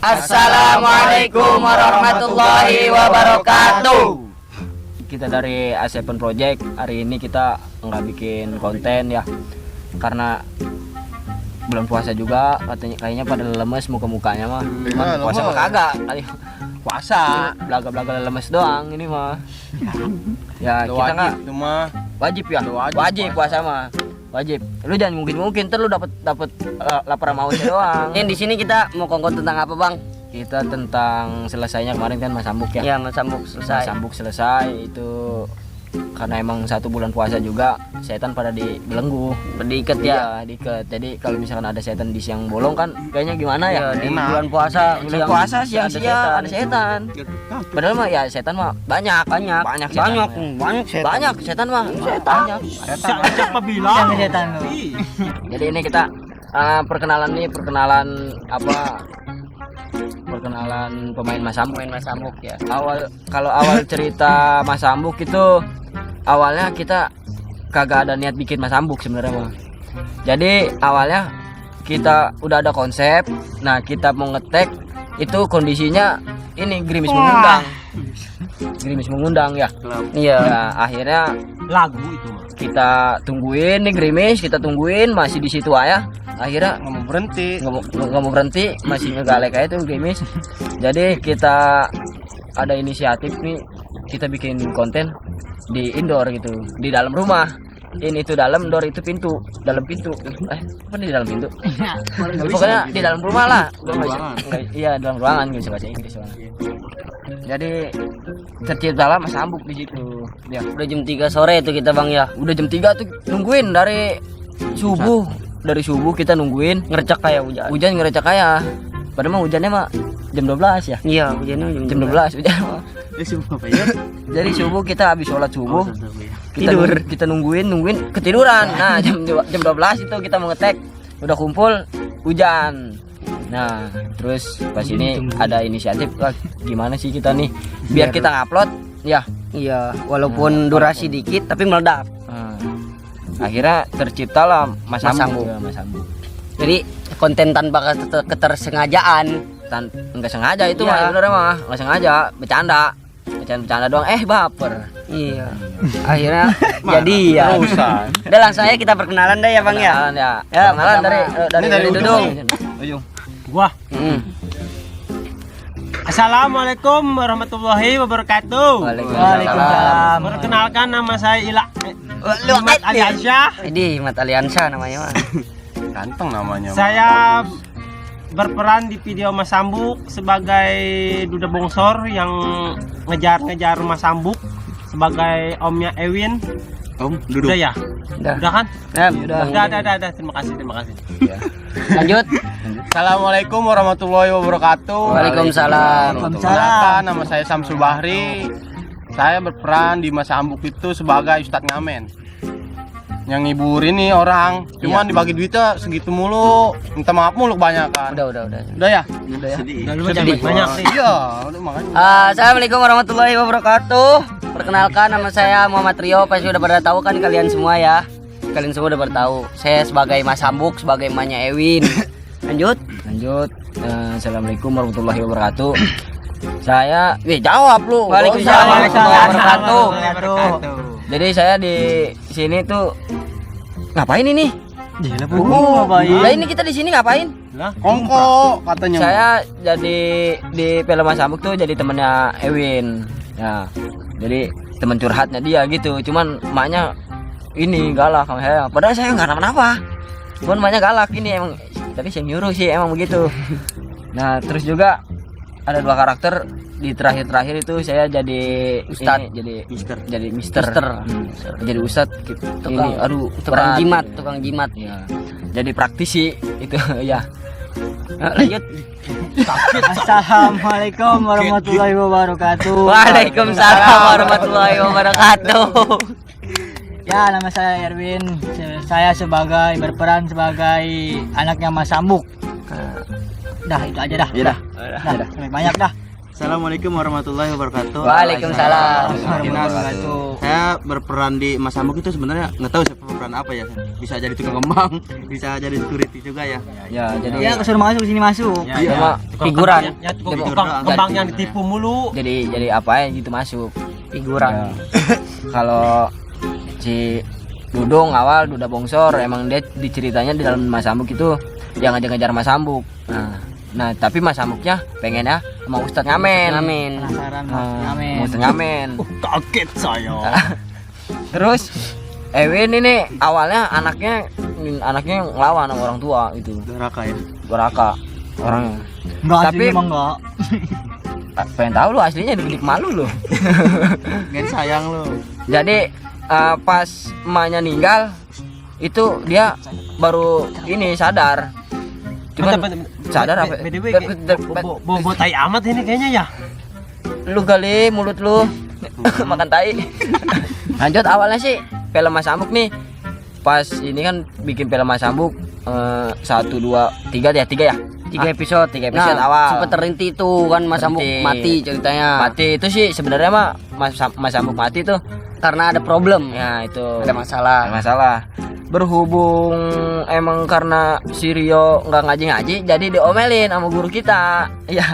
Assalamualaikum warahmatullahi wabarakatuh. Kita dari A7 Project. Hari ini kita nggak bikin konten ya, karena bulan puasa juga, kayaknya pada lemes muka-mukanya mah. Puasa mah kagak. Puasa belaga-belaga lemes doang ini mah. Ya kita nggak wajib ya, wajib puasa mah. Wajib. Lu jangan mungkin ntar lu dapat lapar sama hausnya doang. Yang di sini kita mau kongkon tentang apa, Bang? Kita tentang selesainya kemarin kan Mas Sambuk ya. Iya, Mas Sambuk selesai. Mas Sambuk selesai itu karena emang satu bulan puasa juga, setan pada dibelenggu, Diikat ya. Iya, diikat. Jadi kalau misalkan ada setan di siang bolong kan kayaknya gimana ya? Di bulan puasa, siang-siang ada setan. Padahal mah ya setan mah banyak setan mah. Banyak. Siapa bilang? Setan. Jadi ini kita perkenalan pemain Mas Sambuk ya. Kalau awal cerita Mas Sambuk itu awalnya kita kagak ada niat bikin Mas Sambuk sebenarnya mah. Jadi awalnya kita udah ada konsep. Nah, kita mau ngetek itu kondisinya ini gerimis mengundang ya. Iya. Ya, akhirnya Lagu itu mah. kita tungguin nih gerimis, kita tungguin masih di situ aja. Akhirnya Nggak mau berhenti. masih ngegalek aja tuh gerimis. Jadi kita ada inisiatif nih, kita bikin konten di indoor gitu, di dalam rumah. Ini tuh dalam, door itu dalam pintu. Apa di dalam pintu? Pokoknya di dalam rumah lah. Iya, dalam ruangan gitu bahasa Inggris soalnya. Jadi terciptalah Mas Sambuk di situ. Ya, Udah jam 3 sore itu kita, Bang ya. udah jam 3 tuh nungguin dari subuh. Dari subuh kita nungguin, Ngercek kayak hujan. hujan ngerecek kayak. Padahal mah hujannya mah jam 12 ya. Iya, hujannya Jam 12 hujan mah. Jadi subuh kita habis sholat subuh. Kita nungguin ketiduran. Nah, jam 12 itu kita mau ngetek. Udah kumpul hujan. Nah, terus pas ini ada inisiatif, gimana sih kita nih biar kita ngupload ya. Iya, walaupun durasi dikit tapi meledak. Nah, akhirnya terciptalah Mas Sambuk. Mas Sambuk. Jadi konten tanpa ketersengajaan. Enggak sengaja itu Iya. mah sebenarnya mah, enggak sengaja, bercanda doang, baper. Iya. Akhirnya jadi ya. Udah langsung aja kita perkenalan deh ya, Bang ya. Ya, kenalan dari Dudung. Gua. Hmm. Assalamualaikum warahmatullahi wabarakatuh. Waalaikumsalam. Perkenalkan nama saya Imat Aliansyah. Ini Mat Aliansa namanya, Mas. Ganteng namanya. Saya berperan di video Mas Sambuk sebagai duda bongsor yang ngejar Mas Sambuk sebagai omnya Ewin. Om, duduk. Udah ya? Udah. Udah kan? Ya, Udah. Terima kasih. Lanjut. Assalamualaikum warahmatullahi wabarakatuh. Waalaikumsalam. Perkenalkan, nama saya Samsul Bahri. Saya berperan di Mas Sambuk itu sebagai Ustadz Ngamen. Yang ngiburin nih orang, cuman dibagi duitnya segitu mulu. Minta maaf mulu kebanyakan. Udah. Udah ya? Sedih. Banyak sih. Iya, udah makanya. Assalamualaikum warahmatullahi wabarakatuh. Perkenalkan, nama saya Muhammad Rio. Pasti udah pada tahu kan kalian semua ya. Kalian semua udah pada tahu. Saya sebagai Mas Sambuk, sebagai emaknya Ewin. Lanjut. Assalamualaikum warahmatullahi wabarakatuh. Saya, jawab lu. Waalaikumsalam warahmatullahi wabarakatuh. Jadi saya di sini tuh ngapain ini? Lah ini kita di sini ngapain? Kongko katanya. Saya jadi di film Mas Sambuk tuh jadi temennya Ewin. Ya, jadi teman curhatnya dia gitu. Cuman emaknya ini galak sama saya. Padahal saya nggak kenapa-napa. Cuman emaknya galak ini emang. Tapi saya nyuruh sih emang begitu. Nah, terus juga ada dua karakter di terakhir itu saya jadi Ustadz. jadi Mister. Jadi Ustadz gitu. Ini Tukang berat. jimat. Ya. Jadi praktisi itu ya. Lanjut. Assalamualaikum warahmatullahi wabarakatuh. Waalaikumsalam warahmatullahi wabarakatuh. Ya, nama saya Erwin. Saya berperan sebagai anaknya Mas Sambuk. Dah itu aja dah. Iya dah. Dah. Banyak dah. Assalamualaikum warahmatullahi wabarakatuh. Waalaikumsalam. Saya berperan di Mas Ambuk itu sebenarnya nggak tahu saya berperan apa ya. Bisa jadi tukang kembang, bisa jadi security juga ya. Ya, jadi Ya kesuruh masuk sini masuk. Ya, Cuma figuran. Ya, tukang kembang yang ditipu mulu. jadi apa ya gitu masuk. Figuran. Ya. Kalau si Dudung awal Duda Bongsor emang dia diceritanya di dalam Mas Ambuk itu dia ngejar-ngejar Mas Ambuk. Nah, tapi Mas Ambuknya pengennya sama Ustadz Ngamen. Penasaran Mas. Nah, Amin. Ustadz Ngamen. Kaget saya. Terus Ewin ini awalnya anaknya ngelawan sama orang tua itu. Doraka ya. Goraka orangnya. Enggak Tapi- asli emang enggak. Pengen tahu lu aslinya dibidik malu lu. Nggak sayang lu. Jadi pas emaknya meninggal itu dia baru ini sadar. Cuman sadar apa? BDW bobo tai amat ini kayaknya ya. Lu kali mulut lu makan tai. Lanjut awalnya sih film Mas Ambuk nih. Pas ini kan bikin film Mas Ambuk 1 2 3 ya 3 ya. 3 episode. 3 episode Nah, awal. sempet terhenti tuh kan Mas Ambuk Terhenti. mati ceritanya. Mati itu sih sebenarnya mah Mas Ambuk mati tuh Karena ada problem. ya itu Ada masalah. masalah. Berhubung emang karena si Rio nggak ngaji-ngaji jadi diomelin sama guru kita. Ya.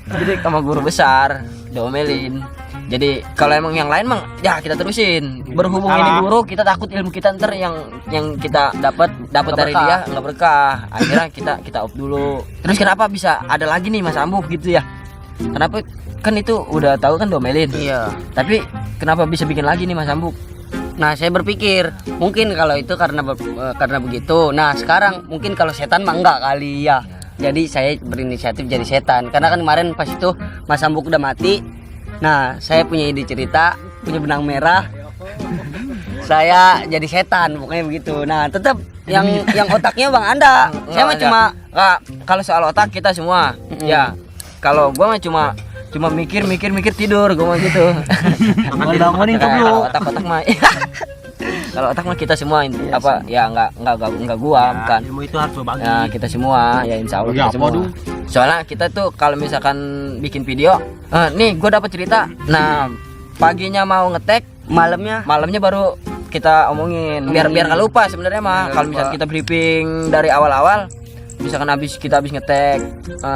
Jadi sama guru besar diomelin. Jadi kalau emang yang lain mang ya kita terusin. Berhubung ini guru kita takut ilmu kita ntar yang kita dapat Nggak dari berkah. dia nggak berkah. Akhirnya kita off dulu. Terus kenapa bisa ada lagi nih Mas Ambuk gitu ya? Kenapa kan itu udah tahu kan diomelin. Iya. Tapi kenapa bisa bikin lagi nih Mas Ambuk? Nah, saya berpikir mungkin kalau itu karena begitu. Nah, sekarang mungkin kalau setan mah enggak kali ya. Jadi saya berinisiatif jadi setan. Karena kan kemarin pas itu Mas Ambuk udah mati. Nah, saya punya ide cerita, punya benang merah. Saya jadi setan, pokoknya begitu. Nah, tetap yang otaknya Bang Anda. Saya mah cuma nggak, kalau soal otak kita semua. Ya. Kalau gua mah cuma mikir tidur gua mah gitu. Bangun-bangunin tuh Kayak lu. kalau otak mah kalau otak mah kita semua apa ya enggak gua bukan. Ilmu itu harus berbagi. Ya kita semua ya insya Allah Ya, kita semua. Soalnya kita tuh kalau misalkan bikin video, nih gue dapat cerita. Nah paginya mau ngetek, malamnya baru kita omongin. Biar nggak lupa sebenarnya mah. Kalau misalkan kita briefing dari awal-awal, misalkan kita habis ngetek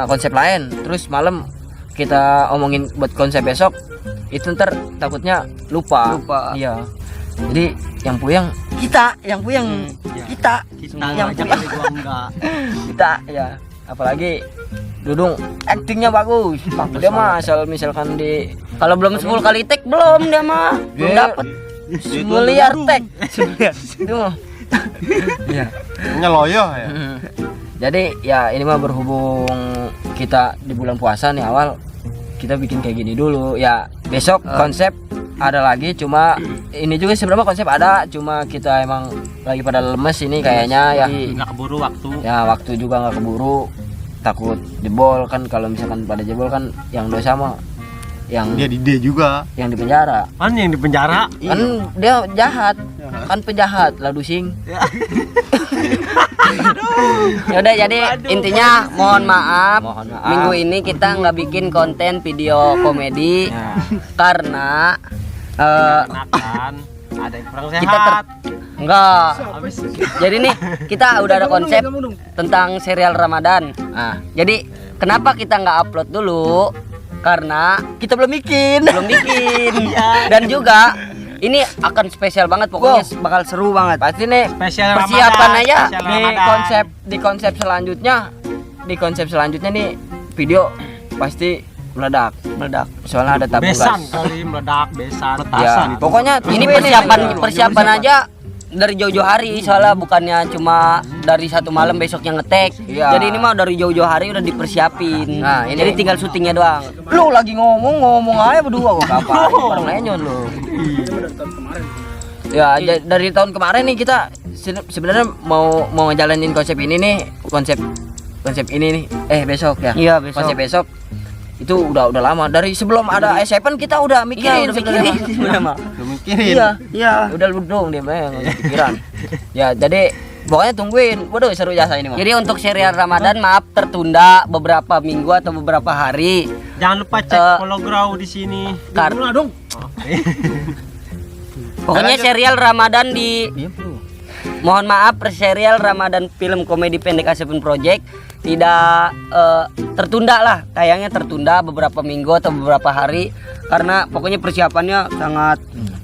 konsep lain, terus malam kita omongin buat konsep besok, itu ntar takutnya lupa. Iya. Jadi yang puyeng kita, yang puyeng kita, yang puyeng gua enggak. kita ya. Apalagi Dudung aktingnya bagus. Dia mah asal misalkan di kalau belum 10 kali take belum dia mah. Belum Iya. dapat. Miliar take. itu mah. Iya. Nyeloyo ya. Jadi ya ini mah berhubung kita di bulan puasa nih awal kita bikin kayak gini dulu ya. Besok konsep ada lagi, cuma ini juga sebenarnya konsep ada, cuma kita emang lagi pada lemes ini kayaknya ya. Nggak keburu waktu. Ya waktu juga nggak keburu, takut jebol kan. Kalau misalkan pada jebol kan yang dosa mah yang Dia di D juga. yang di penjara. Kan yang di penjara. Kan dia jahat, kan penjahat lah dusing. Yaudah, jadi intinya mohon maaf. Mohon maaf. Minggu ini kita nggak bikin konten video komedi Ya. karena Kenakan ada yang kurang Kita sehat. enggak. Jadi nih kita udah ada konsep tentang serial Ramadan. Ah, Jadi kenapa kita nggak upload dulu? Karena kita belum bikin. Dan juga ini akan spesial banget, pokoknya bakal seru banget. Pasti nih Spesial persiapan Ramadan, aja spesial di Ramadan. konsep selanjutnya nih video pasti meledak. Soalnya ada tabung Besan gas. kali meledak, besan. Ya, pokoknya Ini tungguin persiapan aja dari jauh-jauh hari, soalnya bukannya cuma dari satu malam besoknya ngetek. Iya. Jadi ini mah dari jauh-jauh hari udah dipersiapin. Nah, ini- jadi tinggal syutingnya doang. Lu lagi ngomong aja berdua kok kapan bareng lenyon lu. Ya dari tahun kemarin nih kita sebenarnya mau ngejalanin konsep ini nih, konsep ini nih. Besok ya. Iya, besok. Konsep besok itu udah lama, dari sebelum ada S7 kita udah mikirin. Udah mikirin. Udah mikirin. Iya. Udah lu dong dia mah yang pikiran. Ya jadi Pokoknya tungguin. Waduh seru jasa ini mah. Jadi untuk serial Ramadan maaf tertunda beberapa minggu atau beberapa hari. Jangan lupa cek hologrow di sini. Dong. Pokoknya serial Ramadan di mohon maaf serial Ramadan film komedi pendek A7 Project tidak tertunda lah, tayangnya tertunda beberapa minggu atau beberapa hari karena pokoknya persiapannya sangat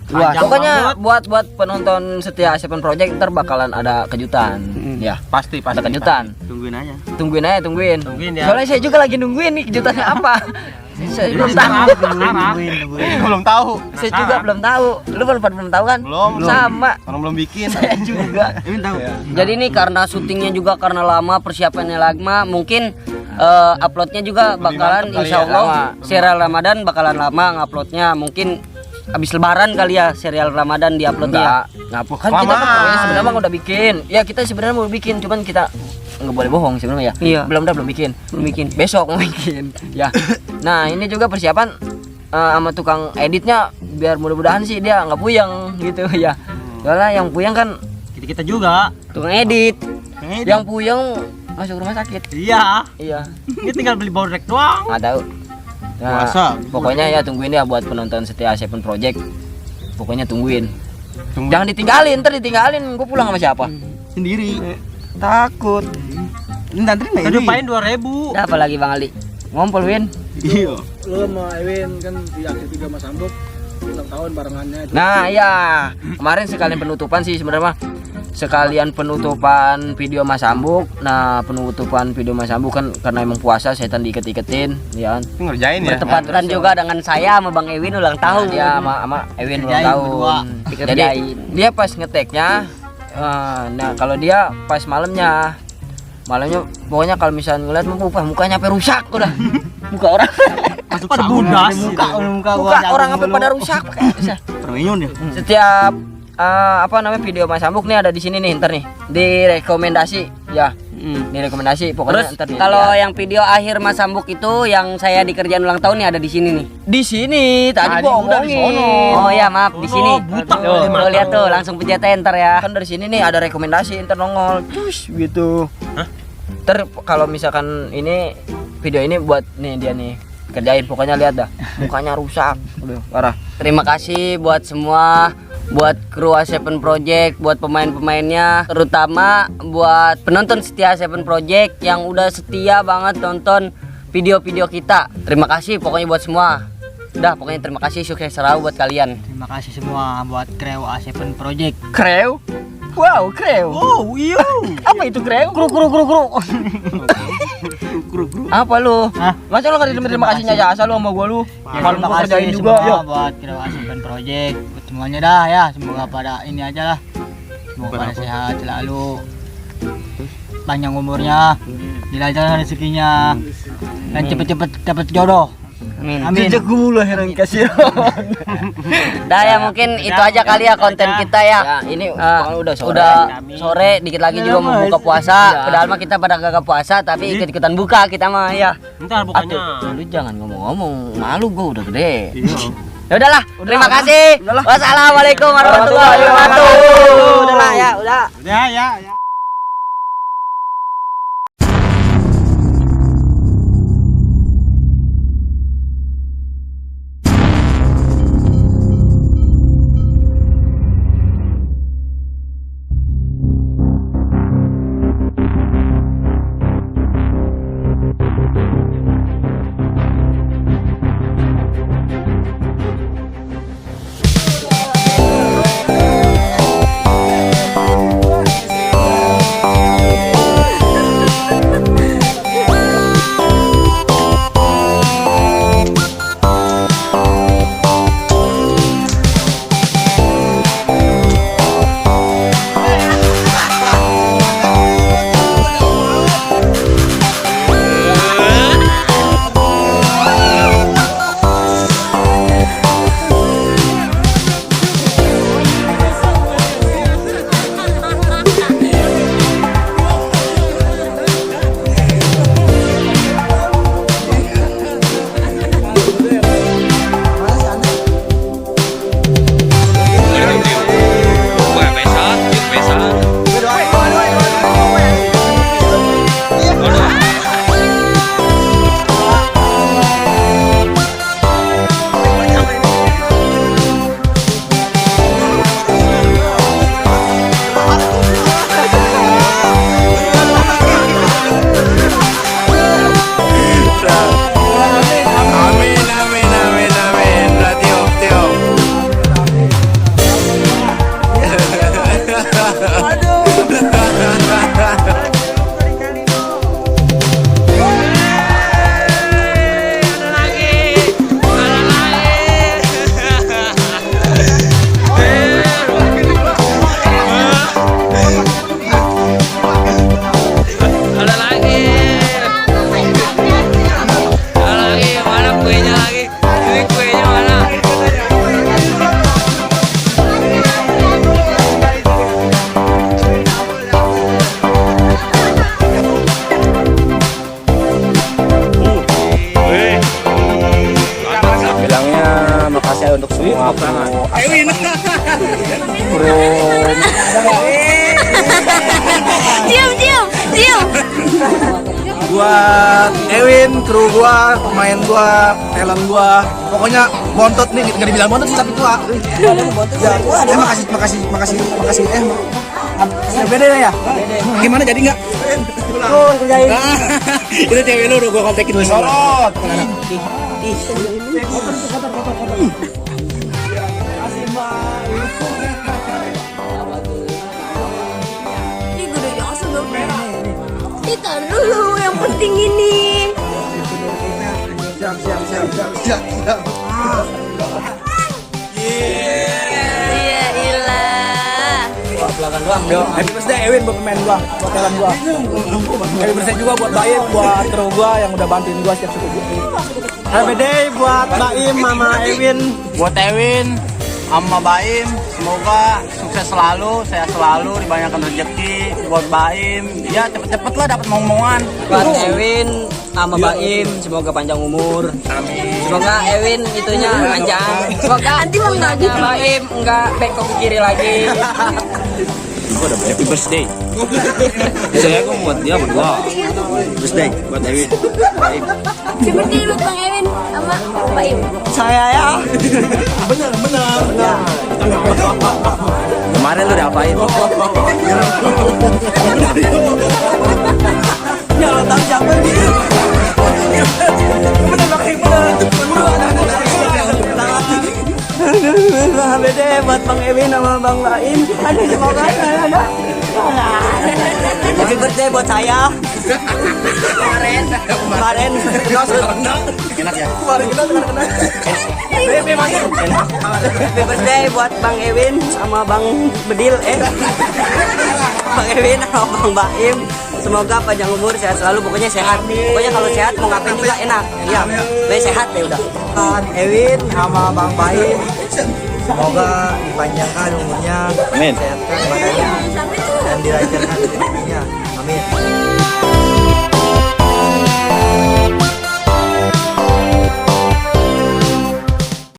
luas. Pokoknya buat penonton setia A7 Project ntar bakalan ada kejutan. Ya, Pasti ada kejutan. Tungguin aja. Tungguin. Tungguin ya. Soalnya saya juga lagi nungguin nih kejutannya apa. Saya belum tahu. belum tahu. Saya juga belum tahu. Lu belum tahu kan? Belum. Sama. Orang belum bikin. Saya juga. Ini tahu. Jadi ini karena syutingnya juga karena lama, persiapannya lama, mungkin uploadnya juga bakalan mantep kali insya ya, Allah lama. serial Ramadan bakalan lama nguploadnya, mungkin habis lebaran kali ya serial Ramadan diuploadnya. Ngapa kan kita kan Lama. sebenarnya mah udah bikin. Ya kita sebenarnya mau bikin, cuman kita nggak boleh bohong sebenarnya ya. Iya. Belum bikin. Besok mau bikin. Ya. Nah, ini juga persiapan sama tukang editnya biar mudah-mudahan sih dia nggak puyeng gitu ya. Soalnya yang puyeng kan Kita juga. Tukang edit. yang puyeng masuk rumah sakit. Iya. Iya. Ini tinggal beli borek doang. Nggak tahu. Nah, Puasa. pokoknya ya tungguin ya buat penonton setia A7 Project. Pokoknya tungguin. Tunggu. Jangan ditinggalin, ntar ditinggalin gue pulang sama siapa? Sendiri. Takut. Ini nanti nih. Tadi upain 2.000. Ada apa lagi Bang Ali? Ngompol Win. Iya. Lu sama Ewin kan di akhir 3 Mas Ambuk ulang tahun barengannya. Nah iya, kemarin sekalian penutupan sih sebenarnya mah. Sekalian penutupan video Mas Ambuk. Nah penutupan video Mas Ambuk kan karena emang puasa setan diiket-iketin ya kan. Itu ngerjain ya. Bertepatan juga dengan saya sama Bang Ewin ulang tahun. Ya sama Ewin ulang Kerjain tahun. berdua. Jadi dia pas ngeteknya nah kalau dia pas malamnya pokoknya kalau misalnya ngeliat mukanya sampai rusak udah. Muka orang Masuk pada budas. muka orang sampai pada rusak. Perminyon ya. Setiap apa namanya video Mas Ambuk nih ada di sini nih ntar nih di rekomendasi ya. Di rekomendasi pokoknya Terus ntar nih, kalau ya. yang video akhir Mas Sambuk itu yang saya dikerjain ulang tahun nih ada di sini nih. Di sini tadi gua udah di omongin. sono. Oh ya maaf di sini. butak Tuh, kali, tuh lihat tuh langsung pencet enter ya. Kan dari sini nih ada rekomendasi ntar nongol cus gitu. Ntar kalau misalkan ini video ini buat nih dia nih kerjain pokoknya lihat dah mukanya rusak udah parah. Terima kasih buat semua, buat kru A7 Project, buat pemain-pemainnya, terutama buat penonton setia A7 Project yang udah setia banget nonton video-video kita. Terima kasih pokoknya buat semua. Udah pokoknya terima kasih, sukses selalu buat kalian. Terima kasih semua buat Kreo A7 Project. Kreu? Wow, kreu. Oh, iya. Apa itu kreu? Kru. Apa lu? Hah? Masa lu gak terima kasihnya jasa lu sama gua lu? Ya, Malam terima gua kerjain kasih juga semua ya. buat Kreo A7 Project. Buat semuanya dah ya, semoga pada ini aja lah. Semoga pada sehat selalu. Panjang umurnya, dilancarkan rezekinya, dan cepet-cepet dapat jodoh. Amin. Amin. Gula heran kasih. Dah ya mungkin itu aja kali ya konten kita ya. Ya, ini udah sore. Udah sore, dikit lagi juga mau buka puasa. Padahal mah kita pada gak puasa tapi ikut-ikutan buka kita mah ya. Ntar bukannya. Lu jangan ngomong-ngomong, malu gua udah gede. Ya udahlah, terima kasih. Wassalamualaikum warahmatullahi wabarakatuh. Udahlah ya, udah. Ya. Diam. Buat Ewin, kru gua, pemain gua, talent gua, pokoknya bontot nih, nggak dibilang bontot sih tapi tua. Ya, makasih. Beda ya? Gimana jadi nggak? Itu cewek lu udah gua kontekin dulu. Sorot. Ih, gue udah langsung dong. Kita dulu yang penting ini. Siap. Iya, ilah. Belakang doang. Yo, happy birthday Ewin buat pemain gua, buat talent gua. Happy birthday juga buat Baim, buat kru gua yang udah bantuin gua setiap suku. Happy day buat Baim, Mama Ewin. Buat Ewin sama Baim, semoga sukses selalu, sehat selalu, dibanyakan rezeki. Buat Baim, ya cepet-cepet lah dapat ngomong-ngomongan. Buat Ewin sama Baim, semoga panjang umur. Amin. Semoga Ewin itunya panjang. Semoga punyanya Baim enggak bengkok ke kiri lagi. Happy birthday. Saya kok buat dia berdua. Birthday buat Ewin. Seperti lu Bang Ewin sama Baim. Saya ya. Bener. Kemarin lu diapain? Ya lo tahu siapa dia. Beda buat Bang Ewin sama Bang Baim. Aduh semoga ada. Happy birthday buat saya. Kemarin. Enak ya? Happy birthday buat Bang Ewin sama Bang Bedil Bang Ewin sama Bang Baim. Semoga panjang umur, sehat selalu, pokoknya sehat. Pokoknya kalau sehat mau ngapain juga enak. Iya, pokoknya sehat deh udah. Ewin sama Bang Baim, semoga dipanjangkan umurnya, Amin. sehatkan badannya, dan diraih